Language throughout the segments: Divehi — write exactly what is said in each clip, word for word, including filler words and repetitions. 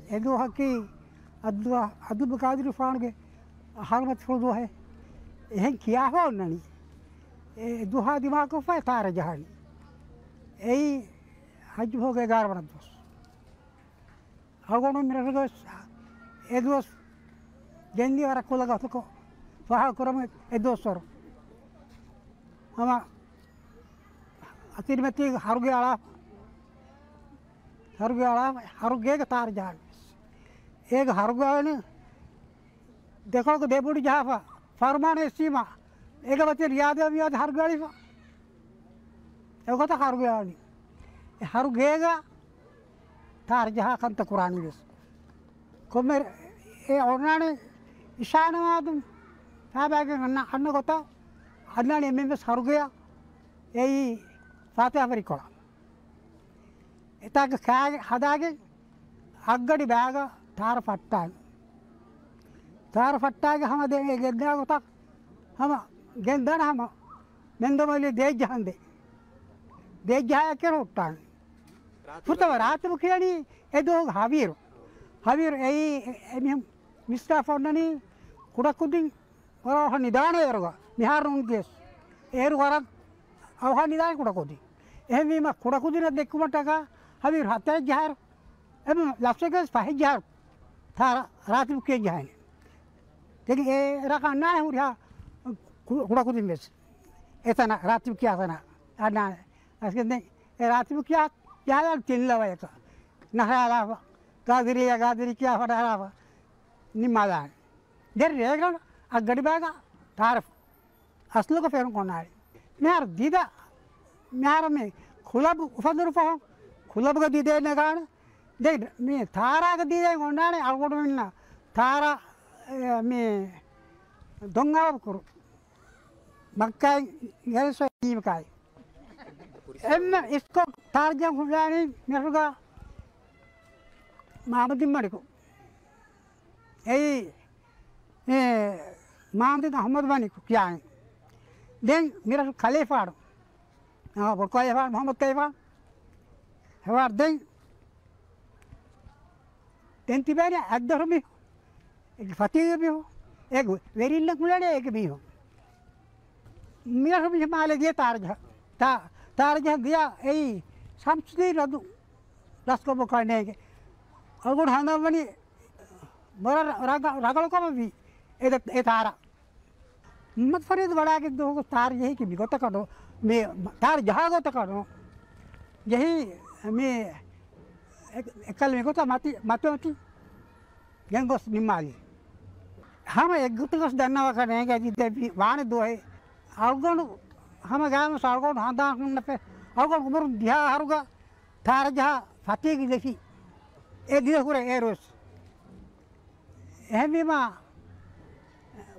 އެ ދުވަހަކީ އަބްދު-، އަބްދުލް ޤާދިރުފާނުގެ ހަރުމަތިފުޅު ދުވަހެއް. އެހެން ކިޔާފަ އޮންނަނީ. އެ ދުވަހާ ދިމާކޮށްފަ ތާރަ ޖަހާނީ. އެއީ ހައްޖު މަހުގެ އެގާރަ ވަނަ ދުވަސް. އަޅުގަނޑު މިރަށުގަ ވެސް އެ ދުވަސް ގެންދިޔަ ވަރަށް ކުލަ ގޮތަކަށް ފާހަގަކުރަމު އެ ދުވަސްވަރު. ހަމަ އަތިރިމަތީގެ ހަރުގެ އަޅާފަ، ހަރުގެ އަޅާފަ، ހަރުގޭގަ ތާރަ ޖަހާނީ ވެސް. އޭގަ ހަރުގެ އަޅަނީ ދެކޮޅަކު ދެބުޑި ޖަހާފަ، ފަރުމާނެ އެއްސީމާ، އޭގަ މަތިން ރިޔާދަ މިޔާދަ ހަރުގެ އަޅީފަ. އެގޮތަށް ހަރުގެ އަޅަނީ. އެ ހަރުގޭގަ ތާރަ ޖަހާ ކަންތައް ކުރާނީ ވެސް. ކޮންމެ އެ އޮންނާނެ އިޝާ ނަމާދުން ފާބާގެން އަންނަ، އަންނަ ގޮތަށް އަންނާނެ އެންމެން ވެސް ހަރުގެއަށް އެއީ ފާތިހާ ފަރިކޮޅަށް. އެތާގަ ކާގެ ހަދާގެން އަށްގަޑި ބާގަ ތާރަ ފައްޓާން. ތާރަ ފައްޓާގެ ހަމަ ދެން އެ ގެންދާ ގޮތަށް ހަމަ ގެންދާނެ ހަމަ މެންދޮމަލި ދޭއްޖަހަންދެ. ދޭއްޖަހާއެކެރ ހުއްޓާން. ފުރަތަމަ ރާތިބު ކިޔަނީ އެ ދުވަހުގެ ހަވީރު. ހަވީރު އެއީ އެ-، އެމީހުން މިސްރާފަ އޮންނަނީ ކުޑަކުދިން ވަރަށް އަވަހަށް ނިދާނެ އޭރުގަ. މިހާރު ނުން ގެސް. އޭރު ވަރަށް އަވަހަށް ނިދާނެ ކުޑަކުދިން. އެހެންވީމަ ކުޑަކުދިންނަށް ދެއްކުމަށްޓަކާ ހަވީރު ހަތައެއް ޖަހާއިރު އެމަ ލަފްސެއްގަވެސް ފަހެއްޖަހާ ތާރަ ރާތިބު ކިޔަން ޖަހާނެ. ދެން އޭރަކަށް އަންނާނެ ހުރިހާ ކު-، ކުޑަކުދިން ވެސް. އެތަނަށް ރާތިބު ކިޔާ ތަނަށް އަންނާނެ. އަސްގެން ދެން އެ ރާތިބު ކިޔާ ޖަހާލާނެ ތިން ލަވަޔަކަށް. ނަހަރާލާފަ، ގާދިރިއްޔާ ގާދިރި ކިޔާ ފަޑަހަރާފަ ނިންމާލާނެ. ދެން ރޭގަނޑު އަށްގަޑިބާގަ ތާރަ އަސްލުގަ ފެނުން ކޮންނާނީ. މިހާރު ދިދަ، މިހާރު މި ކުލަބު އުފަންދުނު ފަހުން ކުލަބުގަ ދިދައެއް ނަގާނެ. ދެން މި ތާރާގަ ދިދައެއް އޮންނާނެ އަޅުގަނޑުމެންނަށް ތާރާ، އެ، މި ދޮންއަޅާ ކުރު. މައްކާއިން ގެނެސް އީމަކާއި. އެންމެ އިސްކޮށް ތާރަ ޖަހަން ހުންނާނީ މިރަށުގަ މާމަދިން މަނިކު. އެއީ، އެ، މާމަދިން އަޙްމަދު މަނިކު ކިޔާނީ. ދެން މިރަށު ކަލޭފާނު. އާ، ބޮޑު ކަލޭފާނު، މުޙައްމަދު ކަލޭފާނު. ހެވާ ދެން ދެން ތިބޭނެ އަތްދޮށު މީހުން، އޭގެ ފަތީގެ މީހުން، އޭގެ ވެރިންނަށް ކުޅޭނެ އޭގެ މީހުން. މިރަށު މި މާލެ ދިޔަ ތާރަ ޖަހަ، ތާ-، ތާރަ ޖަހަ ދިޔަ އެއީ ޝަމްސުދީން ރަދު ރަސްކޮށް ކަންނޭގެ. އަޅުގަނޑު ހަނދާންވަނީ ވަރަށް ރަ-، ރަ-، ރަގަޅު ކަމަށް ވީ އެ ދަ-، އެ ތާރަ. މުޙައްމަދު ފަރީދު ވަޑާގެން ދުވަހު ތާރަ ޖެހީކީ މިގޮތަކަށް ނޫން. މި ތާރަ ޖަހާ ގޮތަކަށް ނޫން. ޖެހީ މި އެ-، އެކަލް މިގޮތަށް މަތި، މަތި މަތި ގެންގޮސް ނިންމާލި. ހަމަ އެއްގޮތަކަށް ދަންނަވާކަށް ނޭނގެ އަދި ދެ ވި-، ވާނެ ދުވަހެއް. އަޅުގަނޑު ހަމަ ގާމަސް އަޅުގަނޑު ހަނދާން ހުންނަފެ. އަޅުގަނޑު އުމުރުން ދިހަ އަހަރުގަ ތާރަ ޖަހާ ފަތީގެ ދެފި. އެ ދިދަ ހުރެ އޭރުވެސް. އެހެންވީމާ،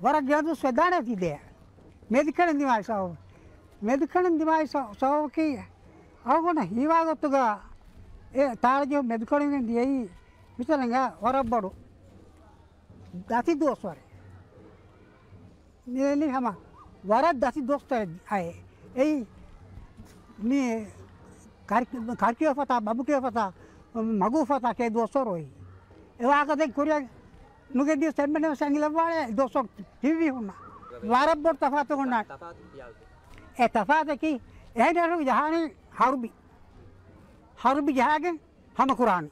ވަރަށް ގިނަ ދުވަސް ވެދާނެ ތި ދޭ. މެދުކަން ދިމާވި ސަބަބު. މެދުކަން ދިމާވި ސަ-، ސަބަބަކީ، އަޅުގަނޑަށް ހީވާ ގޮތުގަ އެ ތާރަ ޖެހުން މެދުކަން ދިޔައީ މިތަނަށް ވަރަށް ބޮޑު ދަތި ދުވަސްވަރެއް. މި ހަމަ ވަރަށް ދަތި ދުވަސްވަރެއް އައޭ. އެއީ މި ކަރި-، ކަރިކިޔޯ ފަތާ، ބަމުކިޔޯ ފަތާ، މަގޫ ފަތާ ކޭ ދުވަސްވަރު އޮތް. އެ ވާހަކަ ދެން ކުރިއަށް ނުގެންދިޔަސް އެންމެން ވެސް އެނގިލައްވާނެ ދުވަސްވަރު ތިއްބީ ހުންނަ. ވަރަށް ބޮޑު ތަފާތު ހުންނާނެ. ތަފާތު ކިޔާލަ. އެ ތަފާތަކީ އެހެން ރަށު ޖަހާނީ ހަރުބި. ހަރުބި ޖަހާގެން ހަމަ ކުރާނީ.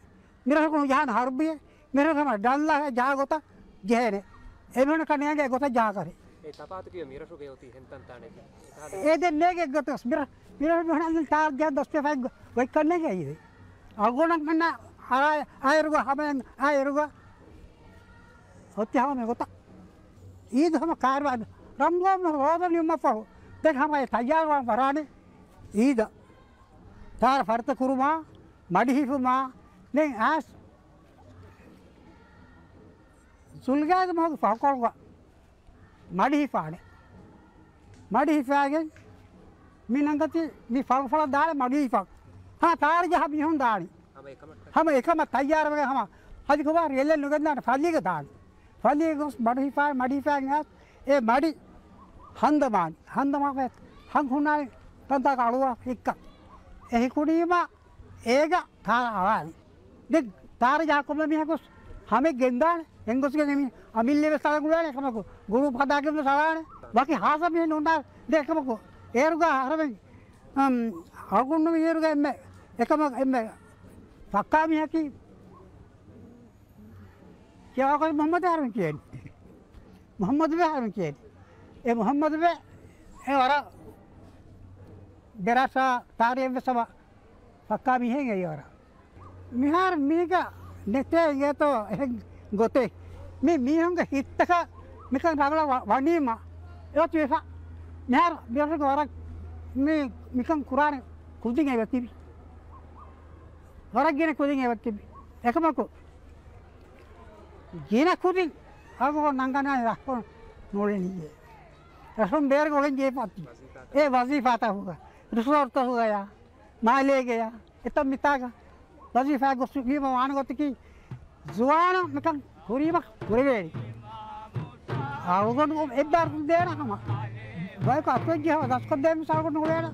މިރަށަކު ނުޖަހާނެ ހަރުބިއެއް. މިރަށު ހަމަ ޑަންލާ ޖަހާ ގޮތަށް ޖެހޭނެ. އެމީހުންނަކަށް ނޭނގޭ ގޮތަށް ޖަހާކަށް. އެ ތަފާތު ކިޔަ މިރަށުގެ އޮތީ ހެންތަން ތާނެ. އެ ދެން ނޭނގޭ ގޮތަސް މިރަށު، މިރަށު މިހުނަށް ތާރަ ޖަހަން ދޮސް ފެފައި ގޮތްކަން ނޭނގޭ އީދެ. އަޅުގަނޑަށް މަންނަ އާ-، އާއިރުގަ ހަމަ އާއިރުގަ އޮތީ ހަމަ މި ގޮތަށް. އީދު ހަމަ ކާރިވާން ރަމްޟާން ރޯދަ ނިމުމަށްފަހު ދެން ހަމަ އެ ތައްޔާރުވާން ވަރާނެ އީދަށް. ތާރަ ފަރިތަ ކުރުމާ، މަޑި ހިފުމާ، ދެން އައިސް ޒުލްގާދު މަހުގެ ފަހުކޮޅުގަ މަޑި ހިފާނެ. މަޑި ހިފާގެން މި ނަންގަތި މި ފަޅުފަޅަށް ދާނެ މަޑި ހިފަން. ހަމަ ތާރަ ޖަހާ މީހުން ދާނީ. ހަމަ އެކަމަށް ހަމަ އެކަމަށް ތައްޔާރުވެގެން ހަމަ ހަދިކޮބާ ރެލެއް ނުގެންދާނެ ފައްލީގަ ދާނީ. ފައްލީގަ ގޮސް މަޑި ހިފާ، މަޑި ހިފާގެން އައިސް އެ މަޑި ހަންދަމާނީ. ހަންދަމާފަ ހަން ހުންނާނީ ތަންތާކަށް އަޅުވާ ހިއްކަން. އެ ހިކުނީމަ އޭގަ ތާރަ އަޅާނީ. ދެން ތާރަ ޖަހާ ކޮންމެ މީހަކު ހަމެއް ގެންދާނެ. އެނގޮސްގެން އެމީ އަމިއްލަ ވެސް އަޅަން އުޅޭނެ އެކަމަކު. ގުރޫޕް ހަދާގެން ވެސް އަޅާނެ. ވަކި ހާސަ މީހެއް ނޫންނާ ދެ އެކަމަކު. އޭރުގަ އަހަރެމެން، އަމް، އަޅުގަނޑު މި އޭރުގަ އެންމެ އެކަމަކު އެންމެ ފައްކާ މީހަކީ ކިޔާ ވަކޮ މުހައްމަދު އަހަރެމެން ކިޔަނީ. މުހައްމަދުބެ އަހަރެމެން ކިޔަނީ. އެ މުހައްމަދުބެ އެ ވަރަށް ދެރަސް ތާރީޚް ވެސް ހަމަ ފައްކާ މީހެއް އެއީ ވަރަށް. މިހާރު މީގަ ނެތޭ އިނގޭތޯ އެހެން ގޮތެއް. މި މީހުންގެ ހިތްތަކަށް މިކަން ރަނގަޅަށް ވަ-، ވަނީމަ އެއޮތީ ވެފަ. މިހާރު މިރަށުގެ ވަރަށް މި، މިކަން ކުރާނެ ކުދިން އެބަ ތިބި. ވަރަށް ގިނަ ކުދިން އެބަ ތިބި. އެކަމަކު ގިނަ ކުދިން އަގު ނަންގަނާ ރަސްކޮށް ނޫޅެނީ. ރަސްކޮށް ބޭރުގަ އުޅެން ޖޭ ފައްތި. އެ ވަޒީފާތަކުގަ، ރިސޯޓްތަކުގަޔާ، މާލޭގަޔާ، އެތައް މިތާގަ ވަޒީފާ ގޮސް ވީމަ ވާނެ ގޮތަކީ، ޒުވާނުން މިކަން ކުރީމަ ކުރެވޭނެ. އަޅުގަނޑު އެއްބާރު ދޭނަ ހަމަ. ބަޔަކު އަތުވެއްޖެ ހަމަ ދަސްކޮށްދޭން މިސް އަޅުގަނޑު އުޅޭނަ.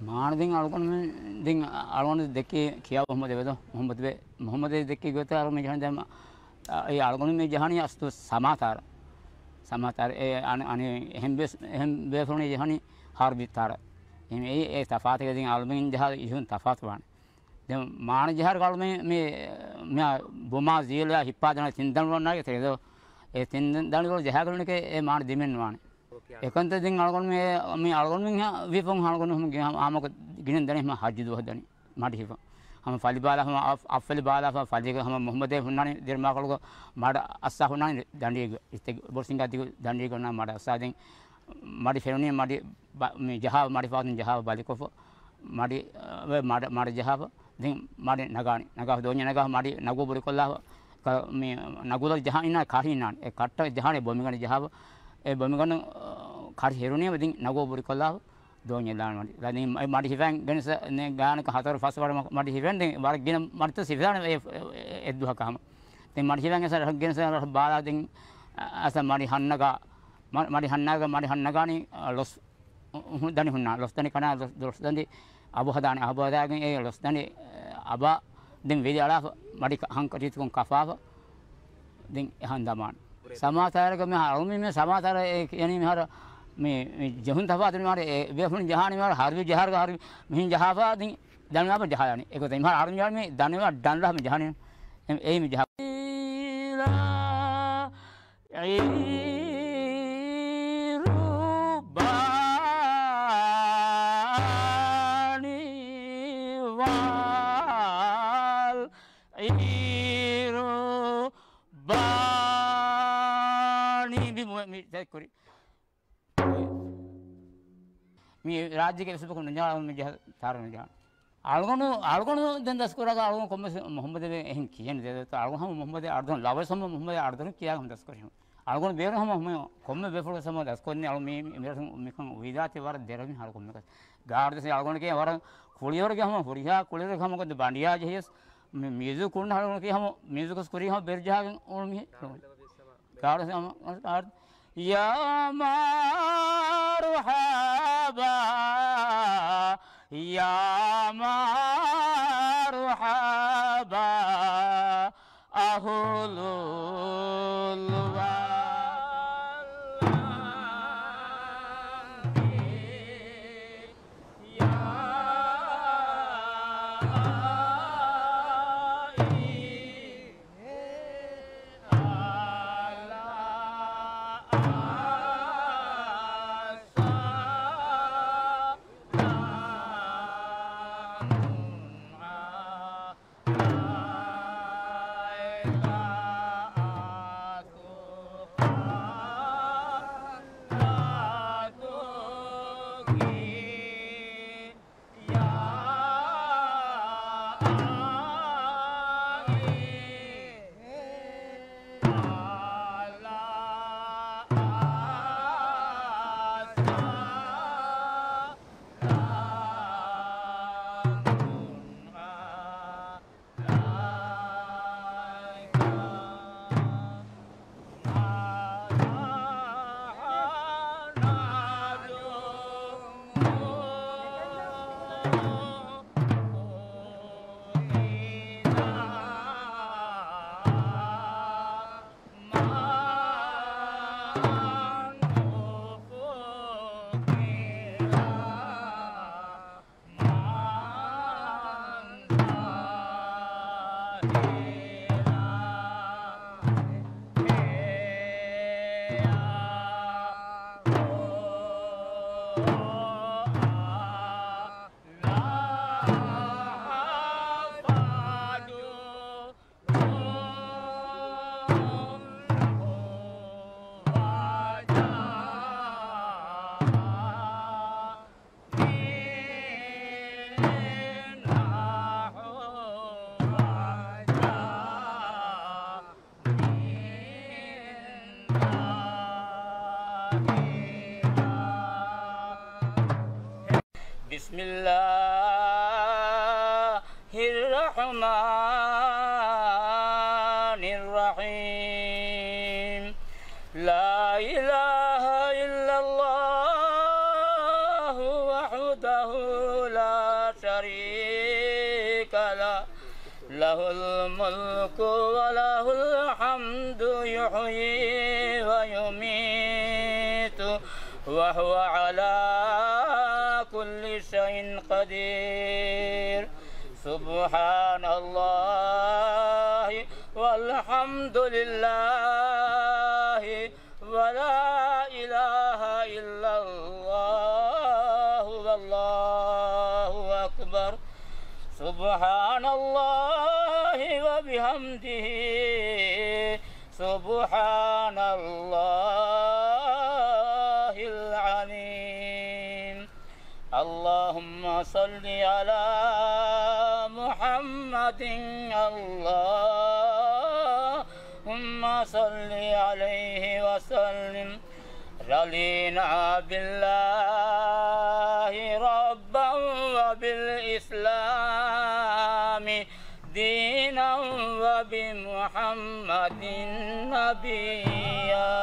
މާނަ ދެން އަޅުގަނޑުމެން ދެން އަޅުގަނޑު ދެއްކި ކިޔާ މުހައްމަދު އެބަދޯ؟ މުހައްމަދު ބެ، މުހައްމަދު ދެއްކި ގޮތަށް އަޅުގަނޑު މި ޖަހަނީ ދެން އަ، އެ އަޅުގަނޑު މި ޖަހަނީ އަސްލު ސަމާތާރަ. ސަމާތާރަ އެ އަނެ، އަނެ އެހެން ބޭސް، އެހެން ބޭފުޅުން ޖަހަނީ ހާރުބިތާރަ. އެހެން އެ، އެ ތަފާތުގަ ދެން އަޅުގަނޑު ޖަހާ އިހުން ތަފާތު ވާނެ. ދެން މާނަ ޖަހާ އަޅުގަނޑު މި، މި، މި ބުމާ ޒީލާ ހިއްޕާ ދަނޑު ތިން ދަނޑު ވަންނާގެ ތެރެދޯ. އެ ތިން ދަނޑު ޖަހާގަނޑު އެ މާނަ ދިމެއް ނުވާނެ. އެކަންތައް ދެން އަޅުގަނޑު މި، މި އަޅުގަނޑު މި ވީފަން އަޅުގަނޑު ހަމަ ގެ-، ހަމަ ގިނަ ދަނީ ހަމަ ހައްޖު ދުވަހު ދަނީ. މަޑި ހިފަ. ހަމަ ފަލި ބާލާ ހަމަ އަ-، އަށް ފަލި ބާލާފަ ފަލީގަ ހަމަ މުހައްމަދޭ ހުންނާނީ ދެރަމާކޮޅުގަ މަޑަށް އައްސާ ހުންނާނީ ދަނޑީގަ. އިތެއް ބޮޑު ސިނގާ ދިގު ދަނޑީގަ އޮންނާ މަޑަށް އައްސާ ދެން މަޑި ފެނުނީ މަޑި ބަ-، މި ޖަހާ މަޑި ފަހަތުން ޖަހާ ބަލިކޮށްފަ މަޑި، އަ، މަޑަ، މަޑަށް ޖަހާފަ ދެން މަޑި ނަގާނީ. ނަގާފަ ދޯންޏަށް ނަގާފަ މަޑި ނަގޫ ބުރިކޮށްލާފަ ކަ-، މި ނަގުލަށް ޖަހާ އިންނާ ކަށި އިންނާނެ. އެ ކަށްޓަށް ޖަހާނެ ބޮމިގަނޑު ޖަހާފަ. އެ ބޮމިގަނޑު، އަ، ކަށި ހެރުނީމަ ދެން ނަގޫ ބުރިކޮށްލާފަ ދޯންޏަށް ލާން މަޑި. ލަދިން މަ-، މަޑި ހިފަން ގެނެސް ނެ ގާނަކަ ހަތަރު ފަސް ވަރަށް މަ-، މަޑި ހިފެން ދެން ވަރަށް ގިނަ މަޑިތައް ހިފާނެ އެ، އެ، އެ، އެއްދުވަހަކަށް ހަމަ. ދެން މަޑި ހިފަން ގެނެސް ރަށް ގެނެސް ރަށް ބާލާ ދެން އަ-، އަސަ މަޑި ހަންނަގާ، މަ-، މަޑި ހަންނާގަ، މަޑި ހަންނަގާނީ، އަ، ލޮސް، އު-، އު-، ދަނޑި ހުންނާ، ލޮސް ދަނޑި ކަނާ، ލޮސް، ލޮސް ދަނޑި އަބު ހަދާނެ، އަބު ހަދާގެން އެ ލޮސް ދަނޑި، އަ، އަބަ ދެން ވެލި އަޅާފަ މަޑި ކަ-، ހަންކަށީތުކޮން ކަފާފަ. ދެން އެހާން ދަމާން. ސަމާތާރަގަ މި އަޅުމި މި ސަމާތާރަ އެ ކިޔަނީ މިހާރަ މި، މި ޖެހުން ތަފާތު މިހާރ އެ ބޭފުޅުން ޖަހާނީ މިހާރ ހަރުބި ޖަހާރަގަ ހަރުބި މިހިން ޖަހާފަ ދިން ދަންވާފަ ޖަހާ ދާނީ. އެގޮތަށް މިހާރ އަޅުމި ޖަހާނީ މި ދަންވާ ޑަންލާ މި ޖަހާނީ. އެ، އެއީ މި ޖަހާ. މި ދަތްކުރި. މި ރާއްޖޭގެ ވެސް ނުޖާ، މި ޖަހަ ތާރ ނުޖާ. އަޅުގަނޑު، އަޅުގަނޑު ދެން ދަސްކުރާ އަޅުގަނޑު ކޮންމެސް މުހައްމަދެވެ އެހެން ކިޔަން ދެ. އަޅުގަނޑު ހަމަ މުހައްމަދެ އަޑުދުން، ލަވަސް ހަމަ މުހައްމަދެ އަޑުދުން ކިޔާ ހަމަ ދަސްކުރި ހަމަ. އަޅުގަނޑު ބޭރު ހަމަ ހަމަ ކޮންމެ ބޭފުޅު ހަމަ ދަސްކޮށްނެ އަޅު މީ، މީ މިރަށު މިކަން އުވިދާތި ވަރަށް ދެރަވި ހަރު ކޮންމެކަސް. ގާޑު ދެސް އަޅުގަނޑުގެ ވަރަށް ކުޅިވަރުގެ ހަމަ ހުރިހާ ކުޅިވަރުގެ ހަމަ ގޮތް ބަނޑިޔާ ޖެހިޔަސް މި މިއުޒިކް ކުން ހަޅުން ކި ހަމަ މިއުޒިކް ކުރި ހަމަ ބެރިޖަހާގެން އުޅުމި. ގާޑު ދެސް ހަމަ ޔާ މަރުޙަބާ، ޔާ މަރުޙަބާ، އަހުލުލް ވަލާ. بسم الله الرحمن الرحيم. لا إله إلا الله وحده لا شريك له. له الملك وله الحمد يحيي ويميت وهو على كل شيء قدير. سبحان الله والحمد لله ولا إله إلا الله والله أكبر. سبحان الله وبحمده. سبحان الله العظيم. اللهم صل على محمد. اللهم صل عليه وسلم. رضينا بالله ربا وبالإسلام دينا وبمحمد نبيا.